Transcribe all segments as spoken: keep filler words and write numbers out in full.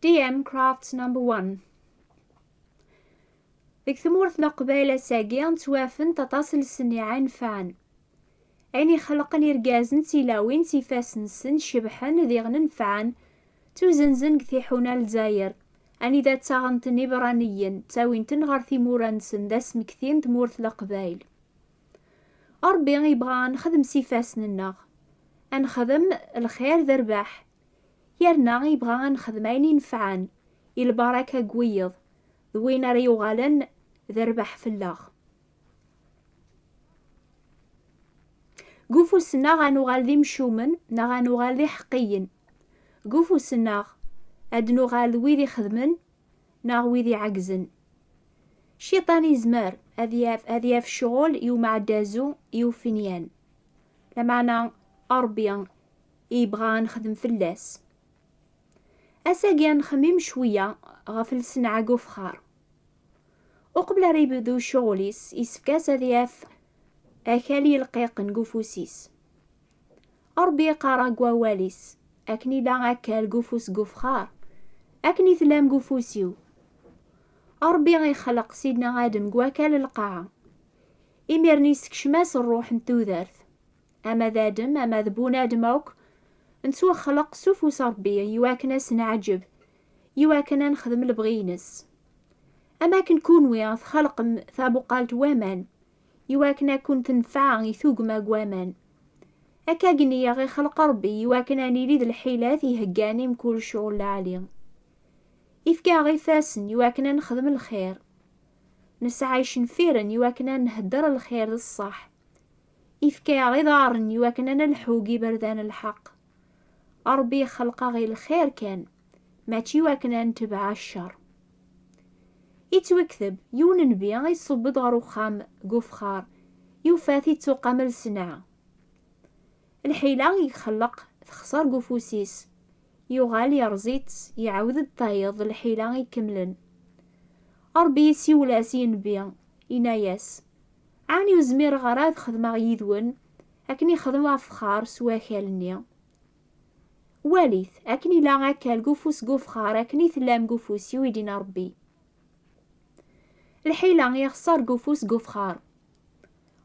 D M Crafts number one. Deg tmurt n Leqbayel ass-agi ttwafent aṭas n lseniɛa inefɛen. Ayen ixelqen irgazen d tilawin s ifassen-nsen cebḥen diɣen nefɛen, ttuzenzen deg tiḥuna n Lezzayer, anida ttaɣen-ten iberraniyen, ttawin-ten ɣer timura-nsen d asmekti n tmurt n Leqbayel. Ṛebbi yebɣa ad nexdem s ifassen-nneɣ. Ad nexdem lxir d rrbeḥ. Yerna yebɣa ad nexdem ayen inefɛen i lbaraka n wiyeḍ, d win ara yuɣalen d rrbeḥ fell-aɣ. Deg ufus-nneɣ ad nuɣal d imcumen neɣ ad nuɣal d iḥeqqiyen. Deg ufus-nneɣ ad nuɣal d wid ixedmen neɣ wid iɛeggzen. Cciṭan yezmer ad yaf, ad yaf ccɣel i umeɛdazu, i ufenyan. Lameɛna Ṛebbi yebɣa ad nexdem fell-as. Ass-agi ad nxemmem cwiya ɣef lsenɛa deg ufexxar. Uqbel ara yebdu ccɣel-is, yessefk-as ad yaf akal yelqiqen deg ufus-is. Ṛebbi yeqqar deg wawal-is, akken ila akal deg ufus n ufexxar, akken i tellam deg ufus-iw. Ṛebbi ixleq Sidna Adem deg wakal n lqaɛa. Imiren yessekcem-as ṛṛuḥ n tudert. Ama d Adem, ama d bunadem akk, nettwaxleq s ufus Ṛebbi iwakken ad s-neɛǧeb, iwakken ad nexdem lebɣi-ines. Am akken kunwi txelqem tabuqalt n waman, iwakken ad ken-tenfeɛ i tugma n waman. Akka-gni i ɣ-ixleq Ṛebbi iwakken ad nili d lḥilat iheggan i mkul ccɣel lɛali. Ifka-aɣ ifassen iwakken ad nexdem lxir. Nesɛa icenfiren iwakken ad nhedder lxir d ṣṣeḥ. Ifka-aɣ iḍarren iwakken ad nelḥu deg iberdan n lḥeqq. Ṛebbi ixleq-aɣ i lxir kan, mačči iwakken ad netbeɛ ccer. Ittwekteb, yiwen nnbi iṣubb-d ɣer uxxam deg ufexxar, yufa-t ittuqam lsenɛa. Lḥila i ixelleq texṣer deg ufus-is, yuɣal yerẓ-itt, iɛawed-d tayeḍ d lḥila ikemlen. Ṛebbi isiwel-as i nnbi, inna-yas, ɛni ur zmireɣ ara ad xedmeɣ yid-wen akken i xedmeɣ afexxar s wakal-nni? Walit, akken ila akal deg ufus n ufexxar, akken i tellam deg ufus-iw, i d-inna Ṛebbi. Lḥila ixṣer deg ufus n ufexxar.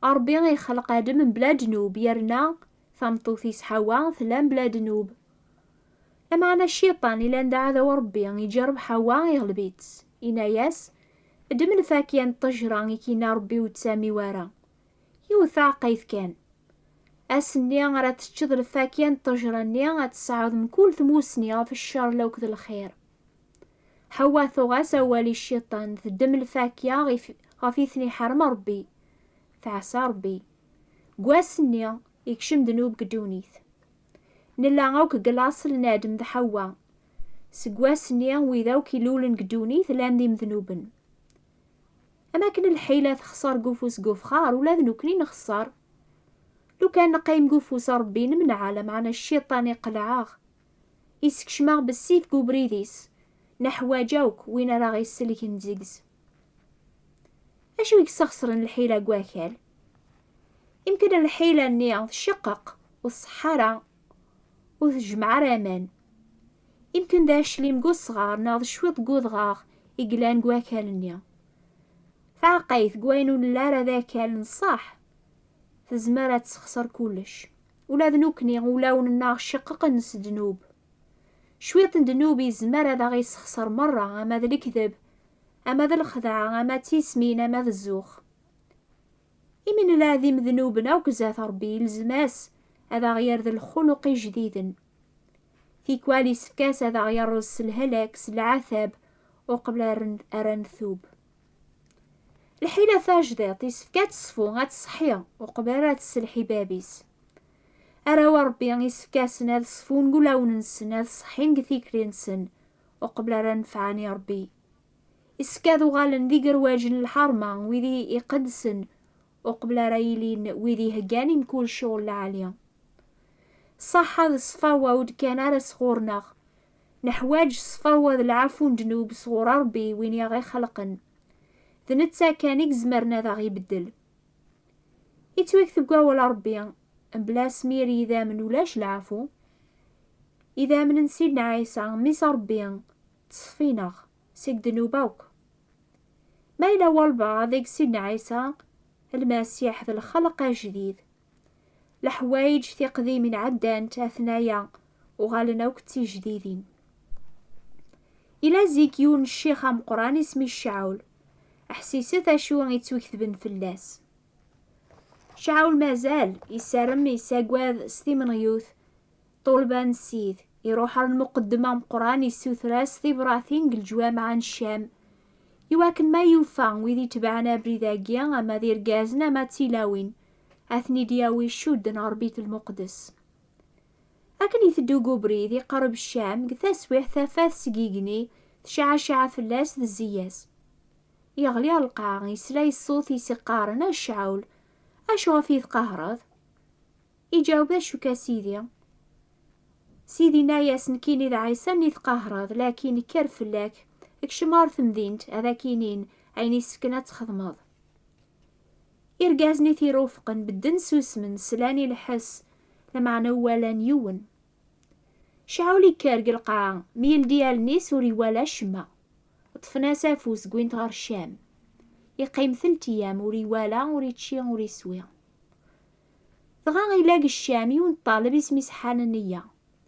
Ṛebbi ixleq Adem mebla ddnub, yerna tameṭṭut-is Ḥawa tella mebla ddnub. Lameɛna Cciṭan, ilan d aɛdaw n Ṛebbi, iǧerreb Ḥawa, iɣleb-itt. Inna-yas, ddem lfakya n ṭṭejra i k-inna Ṛebbi ur ttamiw ara. Yiwet taɛeqqayt kan. Ass-nni ara teččeḍ lfakya n ṭṭejra-nni, ad tesɛuḍ mkul tmusni ɣef ccer akked lxir. Ḥawa tuɣ-as awal i Cciṭan, teddem lfakya ɣef, ɣef i ten-iḥrem Ṛebbi. Teɛṣa Ṛebbi. Deg wass-nni, ikcem ddnub deg ddunit. Nella akk deg laṣel n Adem d Ḥawa. Seg wass-nni, wid akk ilulen deg ddunit llan d imednuben. Am akken lḥila texṣer deg ufus n ufexxar, ula d nekkni nexṣer. Lukan neqqim deg ufus n Ṛebbi, nemneɛ, lameɛna Cciṭan iqelleɛ-aɣ. Issekcem-aɣ bessif deg ubrid-is. Neḥwaǧ akk win ara ɣ-isellken deg-s. Acu i yessexṣren lḥila deg wakal? Imken lḥila-nni tceqqeq, ur tṣeḥḥa ara, ur tejmeɛ ara aman. Imken d aclim deg usɣar neɣ d cwiṭ deg udɣaɣ i yellan deg wakal-nni. Taɛeqqayt deg wayen ur nelli ara d akal n ṣṣeḥ, tezmer ad tessexṣer kullec. Ula d nekkni, ulawen-nneɣ ceqqeqen s ddnub. Cwiṭ n ddnub yezmer ad aɣ-yessexṣer merra, ama d lekdeb, ama d lxedɛa, ama d tismin, ama d zzux. Imi nella d imednuben akk zdat Ṛebbi, ilzem-as ad aɣ-yerr d lxuluq ijdiden. Tikwal yessefk-as ad aɣ-yerreẓ s lehlak, s leɛtab, uqbel ara n-, ara ntub. Lḥila tajdiṭ yessefk ad teṣfu, ad tṣeḥḥi, uqbel ara tesselḥi bab-is. Arraw n Ṛebbi yessefk-asen ad ṣfun deg ulawen-nsen, ad ṣeḥḥin deg tikli-nsen, uqbel ara nefɛen i Ṛebbi. Yessefk ad uɣalen d igerwaǧen n lḥerma, wid i iqeddsen, uqbel ara ilin wid iheggan i mkul ccɣel lɛali. Ṣṣaḥa d ṣṣfawa ur d-kkan ara sɣur-neɣ. Neḥwaǧ ṣṣfawa d lɛafu n ddnub sɣur Ṛebbi, win i aɣ-ixelqen. D netta kan i izemren ad aɣ-ibeddel. Ittwikteb deg wawal Ṛebbi, mebla asmir n yidammen ulac lɛafu. Idammen n Sidna Ɛisa, Mmi-s n Ṛebbi, d ttṣeffin-aɣ seg ddnub akk. Ma yella walbeɛḍ deg Sidna Ɛisa Lmasiḥ d lxelq ajdid, leḥwayeǧ tiqdimin ɛeddant, atnaya uɣalen akk d tijdidin. Ila zik yiwen ccix ameqqran isem-is Caɛul. Ḥsiset acu yettwaketben fell-as. Caɛul mazal isarem, isagad s timenɣyut, ṭulba n Ssid, iruḥ ar lmuqeddem ameqqran, issuter-as tibratin deg leǧwameɛ n Ccam, iwakken ma yufa wid itebɛen abrid-agi, ama d irgazen ama d tilawin, ad ten-id-yawi icudden ɣer Bit Lmuqdes. Akken iteddu deg ubrid, iqerreb Ccam, deg taswiɛt tafat seg igenni tecɛaceɛ fell-as, tezzi-yas. Yeɣli ar lqaɛa, yesla i ṣṣut-is iqqaren: "A Caɛul, acu ɣef i tqehreḍ?" Iǧaweb: "Acu-k a Sidi?" Sidi yenna-yas: "Nekkini d Ɛisa-nni tqehreḍ, lakin kker fell-ak, kcem ɣer temdint, ad ak-inin ayen yessefken ad txedmeḍ." Irgazen i t-irufqen bedden susmen, slan i lḥess, lameɛna ur walan yiwen. Caɛul ikker deg lqaɛa, mi yeldi allen-is ur iwala acemma. Ṭṭfen-as afus, wwin-t ɣer Ccam. Iqqim telt iyam, ur iwala, ur ičči, ur iswi. Dɣa ila deg Ccam yiwen ṭṭaleb isem-is Ḥananiya.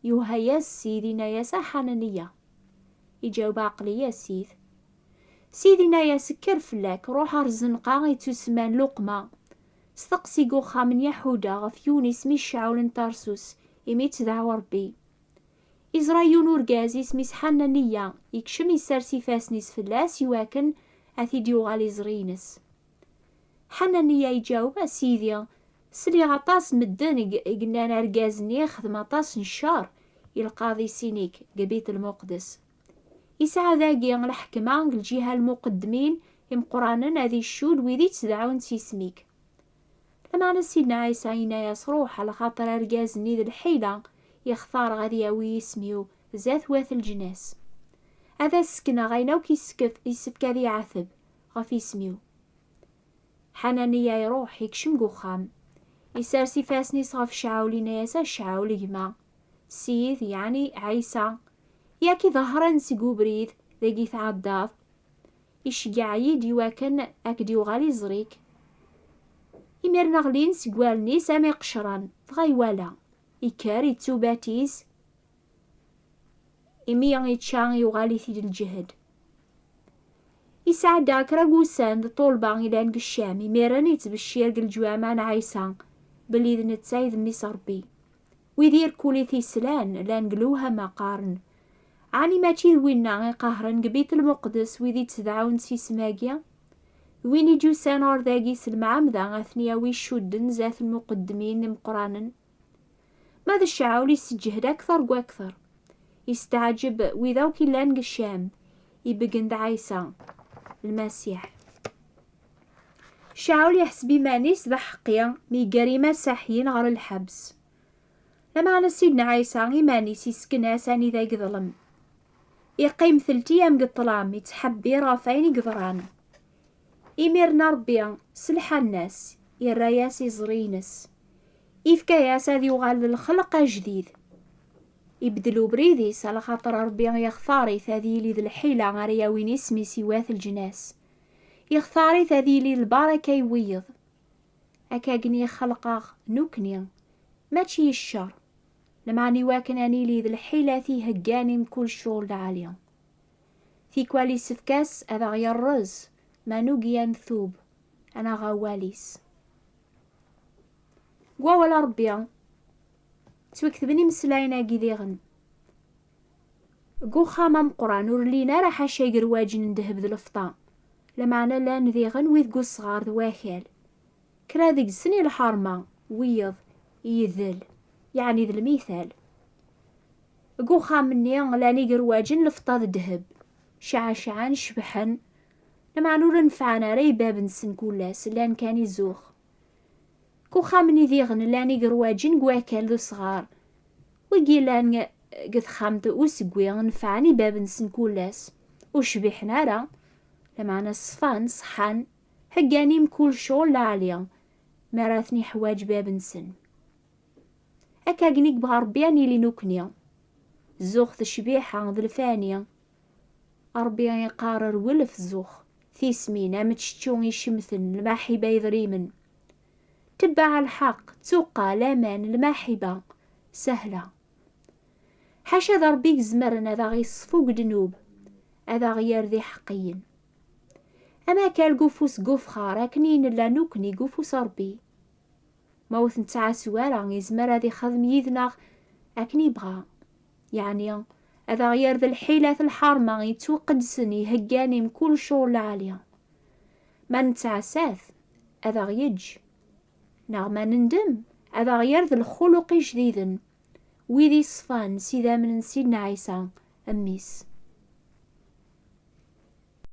Yuha-yas Ssid, inna-yas: "A Ḥananiya!" Iǧaweb: "Aql-i a Ssid." Ssid inna-yas: "Kker fell-ak, ruḥ ar zzenqa ittusemman Luqma, steqsi deg uxxam n Yaḥuda ɣef yiwen isem-is Caɛul n Tarsus, imi ittdeɛwa Ṛebbi. Iẓra yiwen urgaz isem-is Ḥananiya, ikcem, issers ifassen-is fell-as iwakken ad t-id-yuɣal iẓri-ines." Ḥananiya iǧaweb: "A Sidi, sliɣ aṭas medden i i yennan argaz-nni ixdem aṭas n ccer i lqaḍi Sinik deg Bit Lmuqdes. Isɛa dagi lḥekma deg lǧiha n lmuqeddmin imeqqranen ad icudd wid ittdeɛɛun s isem-ik." Lameɛna Sidna Ɛisa yenna-yas: "Ruḥ, alaxaṭer argaz-nni d lḥila i xtareɣ ad yawi isem-iw zdat wat leǧnas. Ad as-sekneɣ ayen akk yessefk ad iɛeteb ɣef isem-iw." Ḥananiya iruḥ, ikcem deg uxxam. Isers ifassen-is ɣef Caɛul, inna-yas: "A Caɛul gma, Ssid, yeɛni Ɛisa, yak iḍehren seg ubrid dagi tɛeddaḍ, iceggeɛ-iyi-d iwakken ad k-d-yuɣal iẓri-k." Imiren ɣlin seg wallen-is am iqecran, dɣa iwala. Ikker, ittubatiz, imi ičča yuɣal-it-id lǧehd. Isɛedda kra n wussan d ṭṭulba ilan deg Ccam, imiren ittbeccir deg leǧwama n Ɛisa belli d netta i d Mmi-s Ṛebbi. Wid irkul i t-islan llan deg lewhama, qqaren: "Ɛni mačči d winna iqehren deg Bit Lmuqdes wid ittdeɛɛun s isem-agi? D win i d-yusan ɣer dagi s lemɛamda ad ten-yawi icudden zdat lmuqeddmin imeqqranen?" Ma d Caɛul, isseǧhed akteṛ deg wakteṛ. Isteɛǧeb wid akk illan deg Ccam, ibeggen d Ɛisa Lmasiḥ. Caɛul iḥseb iman-is d aḥeqqi mi igger imasaḥiyen ɣer lḥebs. Lameɛna Sidna Ɛisa iman-is isken-as anida yeḍlem. Iqqim teltiyam deg ṭṭlam, ittḥebbir ɣef ayen i yeḍran. Imiren Ṛebbi s lḥanna-s, irra-yas iẓri-ines. Ifka-yas ad yuɣal d lxelq ajdid. Ibeddel ubrid-is, alaxaṭer Ṛebbi ixtar-it ad yili d lḥila ara yawin isem-is i wat leǧnas. Ixtar-it ad yili d lbaraka i wiyeḍ. Akkagni i xelqeɣ nekni, mačči i ccer, lameɛna iwakken ad nili d lḥilat iheggan i mkul ccɣel lɛali. Tikwal isefk-as ad aɣ-yerrez ma nugi ad ntub, ad naɣ awal-is. Deg wawal n Ṛebbi, ttwaketben imeslayen-agi diɣen. Deg uxxam ameqqran ur llin ara ḥaca igerwaǧen n ddheb d lefṭa, lameɛna llan diɣen wid deg usɣar d wakal. Kra deg-sen i lḥerma, wiyeḍ i yidel, yeɛni d lmital. Deg uxxam-nni llan igerwaǧen n lefṭa d ddheb, cɛacɛen, cebḥen, lameɛna ur nefɛen ara i bab-nsen kul ass, llan kan i zzux. Deg uxxam-nni diɣen llan igerwaǧen deg wakal d usɣar, wigi yellan deg texxamt usegwi nefɛen i bab-nsen kul ass, ur cbiḥen ara, lameɛna ṣfan, ṣeḥḥan, heggan i mkul ccɣel lɛali mi ara ten-iḥwaǧ bab-nsen. Akkagni i yebɣa Ṛebbi ad nili nekni, zzux d ccbiḥa d lfani, Ṛebbi iqqar: rwel f zzux, tismin am čečču icemten, lmaḥiba idrimen. Tebbeɛ lḥeqq, ttuqqa, laman, lmaḥiba, sahla. Ḥaca d Ṛebbi i izemren ad aɣ-iṣfu deg ddnub, ad aɣ-yerr d iḥeqqiyen. Ama akka deg ufus n ufexxar, akken i nella nekkni deg ufus n Ṛebbi. Ma ur t-nettɛassu ara, izmer ad ixdem yid-neɣ akken ibɣa. Yeɛni, ad aɣ-yerr d lḥilat lḥerma yettwaqedsen, iheggan i mkul ccɣel lɛali. Ma nettɛassa-t, ad aɣ-yeǧǧ. Neɣ ma nendem, ad aɣ-yerr d lxuluq ijdiden, wid iṣfan s idammen n Sidna Ɛisa, Mmi-s.